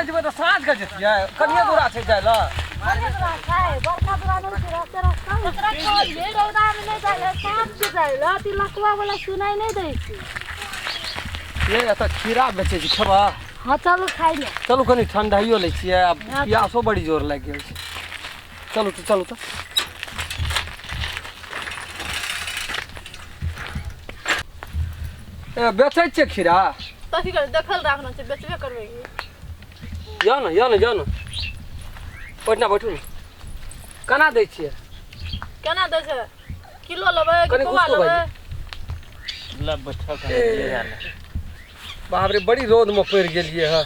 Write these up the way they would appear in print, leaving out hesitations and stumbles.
जेबै तऽ साँझ के जेतियै कनिए दूरा छै जाय लए। कनिए दूरा छै, बड़का दूरा नहि छै, रास्ते रास्ता ने। ओकरा कहलियै रौदामे नहि जाइ लए, साँझ के जाइ लए, तऽ ई लकवा वाला सुनाइ नहि दै छै। ये एतऽ खीरा बेचै छै, खेबह? हँ चलू खाइ ले। चलू कनि ठंडाइयो लै छियै आ प्यासो बड़ी जोर लागि गेल छै। चलू तऽ, चलू तऽ। ए बेचै छियै खीरा? तऽ की करबै, देखल राखना छै, बेचबे करबै की। जाउ ने, जाउ ने, जाउ ने, ओहिठिना बैठू ने। केना दै छियै? केना दै छै? किलो लेबै कि कनि पौआ घुसकू लेबै? भाईजी। ल बैठो कनि खीरा ले। बाप रे, बड़ी रौदमे पड़ि गेलियै हँ।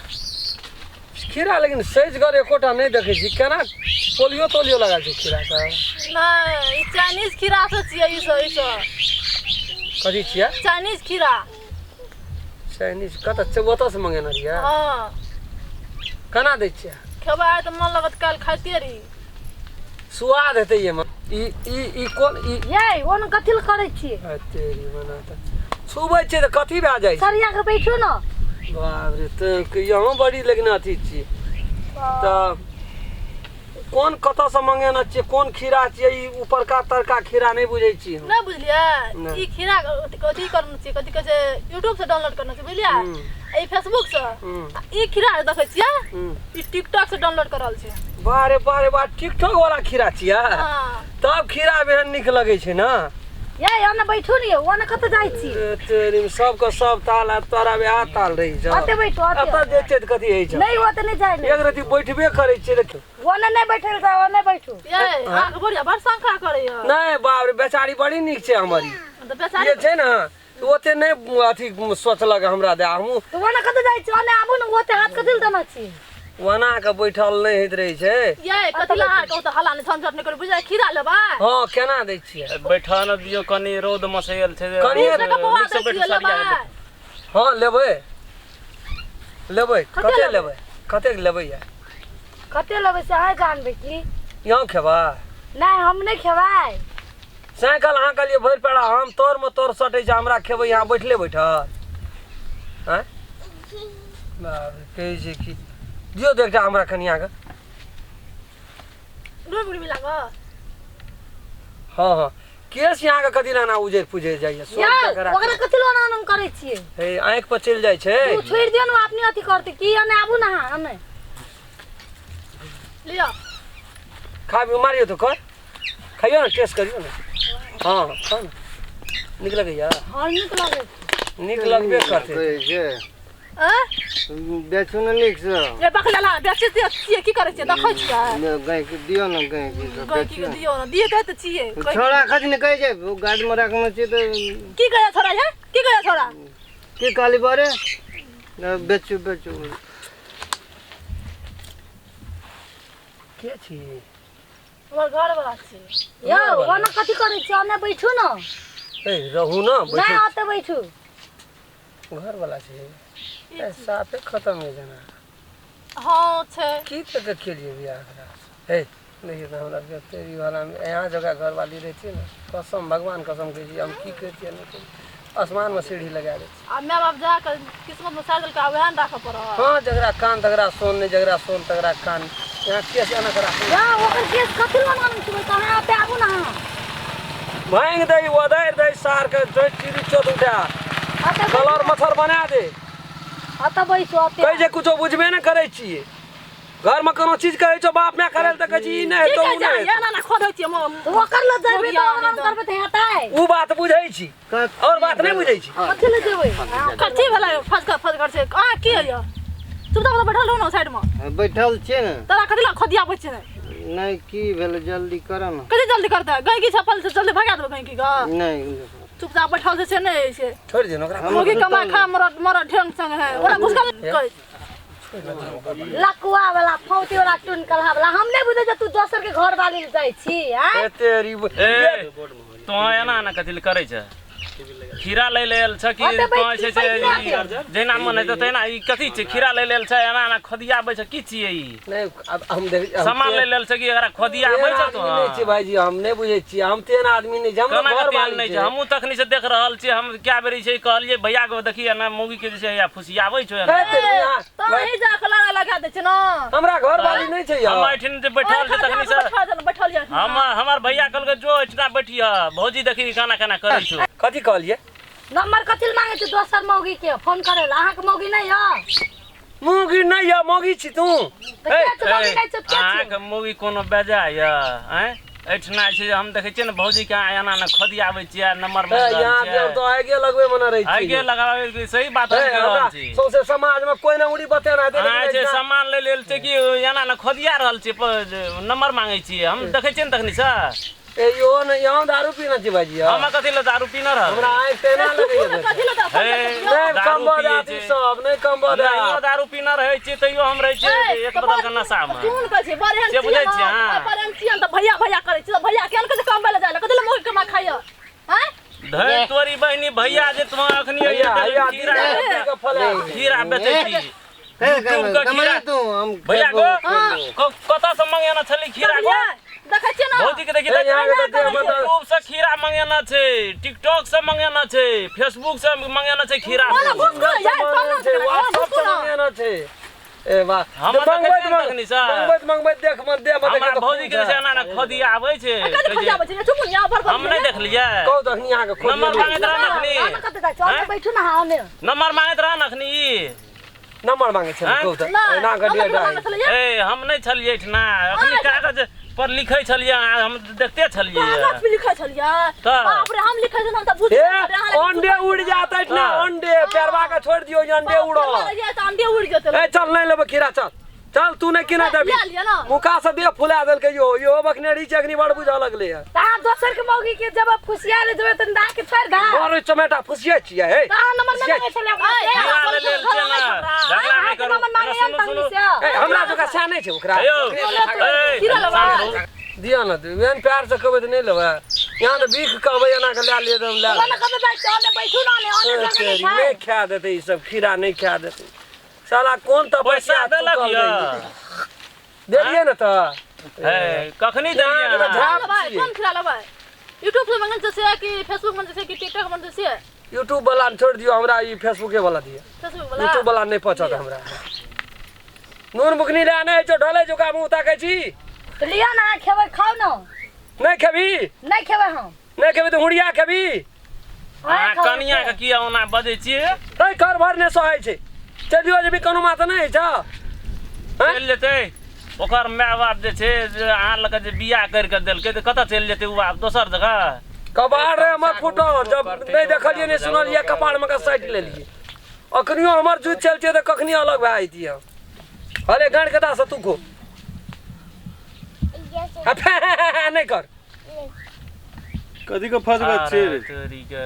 खीरा लेकिन सजगर एकोटा नहि देखै छी। केना पोलियो तोलियो लगल छै खीरा के? नहि, ई चाइनीज खीरा सब छियै। ई सब, ई सब कथी छियै? चाइनीज खीरा। चाइनीज कतऽ छै? ओतऽ से मंगेने रहियै? हँ। केना दै छियै? खेबै तऽ मन लगत, काल्हि खाइते रही। स्वाद हेतै एहिमे? ई ई ई कोन ई? ये ओन कथी लए करै छियै? आ तेरी मना, तऽ छुबै छियै तऽ कथी भए जाइ छै? सरिया के बैठू ने। बाप रे, तऽ यहाँ बड़ी लेकिन अथी छियै। तऽ कोन कतऽसँ मंगेने छियै? कोन खीरा छियै ई? उपरका तरका खीरा नहि बुझै छियै हम। नहि बुझलियै? नहि। ई खीरा अथी करने छियै, कथी कहै छै, यूट्यूब से डाउनलोड करने छियै, बुझलियै? ई फेसबुक से। आ ई खीरा जे देखै छियै, ई टिकटॉक से डाउनलोड करल छै। बाह रे बाह रे बाह, टिकटॉक वाला खीरा छियै? हँ। तब खीरा एहन नीक लगै छै ने। ये ओने बैठू ने, ओने कतऽ जाइ छी? ए, तेरी सबके सब ताल आ तोरा वएह ताल रहै छौ। ओते बैठू, ओते। एतऽ जे छै तऽ कथी होइ छौ? नहि, ओते नहि जाइ ले। एक रति बैठबे करै छियै देखियौ। ओने नहि बैठल जाउ, ओने बैठू। ये अहाँके बढ़िया बड़ शंका करैया। नहि बाप रे, बेचारी बड़ी नीक छै हमर ई। तऽ बेचारी जे छै ने, ओते नहि अथी सोचलक हमरा दए हमहूँ। तऽ ओने कतऽ जाइ छी? ओने आबू ने, ओते हाथ कथी लए देने छी? ओना के बैठल नहि होइत रहै छै। ये कथी लए अहाँके ओतऽ हल्ला नहि झंझट नहि करू, बुझलियै? खीरा लेबै? हँ, केना दै छियै? बैठऽ ने दियौ कनि, रौद मे से आयल छै। कनि 20 टका पौआ नीकसँ दै बैठू, छियै, सरिया लेबै? के बैठू। हँ लेबै, लेबै। कते कते लेबै? लेबै? कतेक लेबै या? कते लेबै से अहाँ जानबै की? यहाँ खेबै? नहि, हम नहि खेबै। साइकिल अहाँ कहलियै भरि पेड़ा हम तोर मे तोर सटै छै, हमरा खेबै यहाँ बैठले बैठल? आँय बाप रे, कहै छै कि दियौ तऽ एकटा हमरा कनियाके। डूबि डूबि लागल। हँ हँ, केश यहाँके कथी लए एना उजरि पुजरि जाइए? सौ यौ रुपैआ के राखू। ओकरा कथी लए ओना ओना करै छियै? हे, आँखि पर चलि जाइ छै। तू छोड़ि दियौ ने, ओ अपने अथी करतै की। एने आबू ने अहाँ, एने। लिअ। खाबी मारियौ तऽ कर खइयौ ने, टेस्ट करियौ ने। हँ खाउ ने, नीक लगैया? हँ, नीक लगै छै। नीक लगबे करतै। कहै छै आँय बेचू ने नीकसँ। ए बकलेला, बेचै छियै की करै छियै? देखै छियै। गाय के दियौ ने, गाय के सब गैंकी के बेचियौ। दियौ ने, दियै कहै तऽ छियै। छोड़ा खच ने कहै छै, ओ गाड़ीमे राखने छियै तऽ। की कहै छोड़ा? ये की कहै छोड़ा? की कहली बरे ने, बेचू बेचू। के छी? हमर घर वाला छी। यौ ओना कथी करै छियै? ओने बैठू ने। ए रहू ने, नहि बैठू। ओते बैठू। घर वाला छै? ए, साफे खतम हो जाना। हँ छै। की तक केलिए बियाह एकरा? हे देखियौ तऽ हमरा सबके तेरी वाला में यहाँ जगह घरवाली रहती ने, कसम भगवान कसम कहै छी, हम की कहितियै नहि कहितियै, आसमानमे सीढ़ी लगा दै आ माय बाप जा कऽ किस्मत मे सारि देलकै, वएह ने राखऽ पड़त। हँ, जकरा कान तकरा सोन, नहि जकरा सोन तकरा कान। यहाँ केस एना करा। यौ ओकर केस कथी लए ओना छुबै? तऽ अहाँ ओते आबू ने अहाँ। भांगि दै, ओदारि दै सारके, जोति चिड़ी चोत उठा ओते कलर मच्छर बना दे। ओते बैसू, ओते। कहै छै कुछो बुझबे ने करै छियै। घरमे कोनो चीज कहै छौ बाप माय करै लए तऽ कहै छै ई नहि की हेतौ, कहै उ छै? नहि हेतौ। एना ना खोदै छियै। तऽ ओकर लग जेबै तऽ ओना करबै तऽ हेतै? उ बात बुझै छी और बात नहि बुझै छी। कथी लए जेबै? कथी भेलै? फजगर फजगर छै। अहाँ की होइए? चुपचाप तऽ बैठल रहू ने साइडमे। बैठल छियै ने। तोरा कथी लए खोदियाबै छै? नहि, की भेलै? जल्दी करऽ ने। कथी जल्दी करतै? गैंकी छपल छै, जल्दी भगा देबै गैंकी के। नहि। चुपचाप बैठल छै से नहि छै। छोड़ि दियौ ने ओकरा। मुर्गी कमा खा, मरद मरद ढेंग संग है, ओकरा घुसकल कहै। लकुआ वाला, फौती वाला, टुन कलहा वाला, हम नहि बुझै जे तू दोसर के घर वाली लए जाइ छी। आँय ए तेरी ए तों एना एना कथी लए करै छै? खीरा लै लए आयल छ कि? ओते तों बैठ जे छै बैठ ई जहिना मन हेतौ तहिना। ई कथी छै? खीरा लै लेल छै, एना एना खोदियाबै छै, की छियै ई? नहि, आब हम देख हम सामान लै लेल छै कि एकरा खोदियाबै तेहन छ आदमी नहि तों? छी भाईजी, हम नहि बुझै छियै, हम तेहन आदमी नहि छी, हमरो केना घर कते वाली नहि छै। छै। हमहूँ तखनी से देख रहल छियै, हम कए बेरी छै कहलियै भैया के, देखी एना मौगी के जे छै या फुसियाबै छौ एना। हे तेरी यहाँ तऽ अहीं जा कऽ लड़ा लगा दै छै। छै ना। हमरा घर वाली नहि छै हम यौ। एहिठिन जे बैठल छै तखनी से बैठल छै, बैठल छै। हम हमर भैया कहलकै जो एहिठिना बैठिह, भौजी देखी खाना खाना करै छौ। कथी कहलियै? नंबर कथी लए मांगे छै दोसर मौगी के फोन करे ला? अहाँके मौगी नहि यऽ? मौगी नहि यऽ, मौगी छी तू। तऽ के छै मौगी नहि छै, के छै? अहाँके मौगी कोनो बेजा यऽ? आँय, एहिठिना जे छै हम देखै छियै ने भौजी के अहाँ एना ने खोदियाबै छियै आ नंबर ए, मांगि रहल यहाँ छियै। के तो आगे लगबै मने रहै आगे छियै। लगाबै के सही बात ए, हम कहि रहल हमरा छी। सौंसे समाज में कोई ने उड़ी बतेना दे। अहाँ जे सामान लै लेल छै कि एना ने खोदिया रहल छियै, नंबर मांगै छियै, हम देखै छियै ने तखनी से। ए यो ने यहाँ दारू पीना छी भाईजी। हम कथी लए दारू पीने रहल? हमरा आँखि तेना लगैया। कथी लए हे, नहि दारू कम पियै बजाती छै। सब, नहि कम बजा। नहियो दारू पीने रहै छियै तैयो हम रहै छियै एक बदल के नशा मे। कोन कहै छै बड़ एहन से बुझै छियै अहाँ? बड़ एहन छियै तऽ भैया भैया करै छियै, भैया केहन कहै छै कमबै लए जाइ लए, कथी लए मौगी कमा खाइया? आँय? धै तोरी बहिनी, भैया जे तुम अखनी भैया भैया खीरा के फल खीरा बेचै छी। यूट्यूब के कमाई खीरा तू हम भैया गो खेबो। कतऽ से मंगेना छलै खीरा गो? देखै छियै ना? भौजी के देखी ए, यहाँ के तऽ देह बदल। यूट्यूब से खीरा मंगेना छै, टिकटॉक से मंगेना छै, फेसबुक से मंगेना छै खीरा। बोला घुस घुस यार, कम ना छै, व्हाट्सएप से मंगेना छै। ए वाह, हम तऽ मंगबैत देखै छियै तखनी से। मंगबैत मंगबैत देख मन देह में हमरा देख भौजी के जे एना एना खोदिया आबै छै। कथी खोजिया आबै छै? चुप यहाँ बड़ हम नहि देखलियै। कहू तखनी अहाँके खोज नंबर मांगैत रहन अखनी। अहाँ कतऽ जाइ छी? ओने बैठू ना, ओने। नंबर मांगैत रहन अखनी ई। नंबर मांगे छै आँय? कहू तऽ नहि, एना के नंबर डेट मांगै छलैया। ए, हम नहि छलियै एहिठिना, अखनी कागज पर लिखै छलियै, अहाँ हम देखते छलियै। कागज पे लिखै छलियै? तऽ। बाप रे, हम लिखै छलियै हम तऽ बुझि ए अंडे उड़ जात अछि ना, हाँ। अंडे पेरवा के छोड़ दियौ, ई अंडे उड़ल। तऽ अंडे उड़ि जेतै। ए चल नहि लेबै खीरा, चल चल तू नहि किना देबी। लए लिअ ना। मुखा से देह फुला देलकै यो, यो बकने री अखनी बड़ बुझऽ लगलै हँ। तऽ अहाँ दोसर के मौगी के जब फुसिया ले जेबै तऽ अहाँ के छोड़ि दे। बड़ चमेटा फुसियै छियै हे। तऽ अहाँ नंबर नहि मांगे छलियै ओकरा से? खीरा लै लेल छै ना, झगड़ा नहि अहाँके करू। नंबर मांगे सुनू, तखनी सुनू। से? ए हमरा जोका सएह नहि छै ओकरा। हेयौ, ए, खीरा लेबै? शान्त रहू। दिअ ने, एहन प्यार से कहबै तऽ नहि लेबै? यहाँ तऽ भीख कहबै एना के लए लिअ तऽ लए ओने कतऽ जाइ छी? ओने बैठू ना, ओने ओने जगह नहि छै। नहि खा देतै ई सब खीरा, नहि खा देतै साला। कोन पैसा तपस्या देलक चुकल यऽ? रही। देलियै ने तऽ। हे, कखनी देलियै अहाँके तऽ अहाँ? झाप लेबै? छियै। कोन खीरा लेबै? यूट्यूब से मंगल छै कि फेसबुक में छै कि टिकटॉक में छै? यूट्यूब वाला छोड़ि दियौ, हमरा ई फेसबुके वाला दिअ। फेसबुक वाला? यूट्यूब वाला नहि पचत हमरा। नून बुकनी लए नहि होइ छौ, ढलै जोका मुँह ताकै छी। तऽ लिअ ने, अहाँ खेबै खाउ ने। नहि खेबही? नहि खेबै हम। नहि खेबही तऽ हुड़िया खेबही। अहाँ खाउ, कनिया के किया ओना बजै छियै? तै घर भर नहि सहै छै, चलियो जेबही कोनो मात नहि होइ छौ? आँय? चलि जेतै ओकर माय बाप जे छै जे अहाँ लग जे बियाह करि कऽ देलकै तऽ कतऽ चलि जेतै ओ आब दोसर जगह? कपार रे हमर फूटल, जब नहि देखलियै नहि सुनलियै, कपार मे के साटि लेलियै। अखनियो हमर जुति चलतियै तऽ कखनी अलग भए जैतियै। अरे गाँड कता से तू खो आ फे नहि कर। कथी के फसबै छी? अरे तोरी के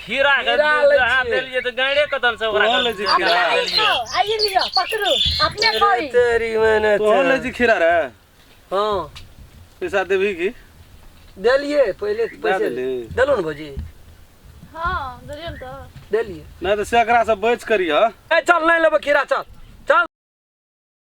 खीरा के खीरा लै अहाँ छियै। देलियै तऽ गाँडे कतन से ओकरा तोहूँ लै छी खीरा खीरा? देलियै। खाउ, आइए लिअ, पकड़ू अपने खाइ। तेरी मैंने तोहूँ लै छी खीरा रे? हाँ। पैसा देबही की? देलियै पहिले पैसे। देली। देलहुँ ने भौजी? हाँ, देलियै ने तऽ। देलियै। नहि तऽ से एकरा से बचि करिह। ए चल नहि लेबै खीरा, चल।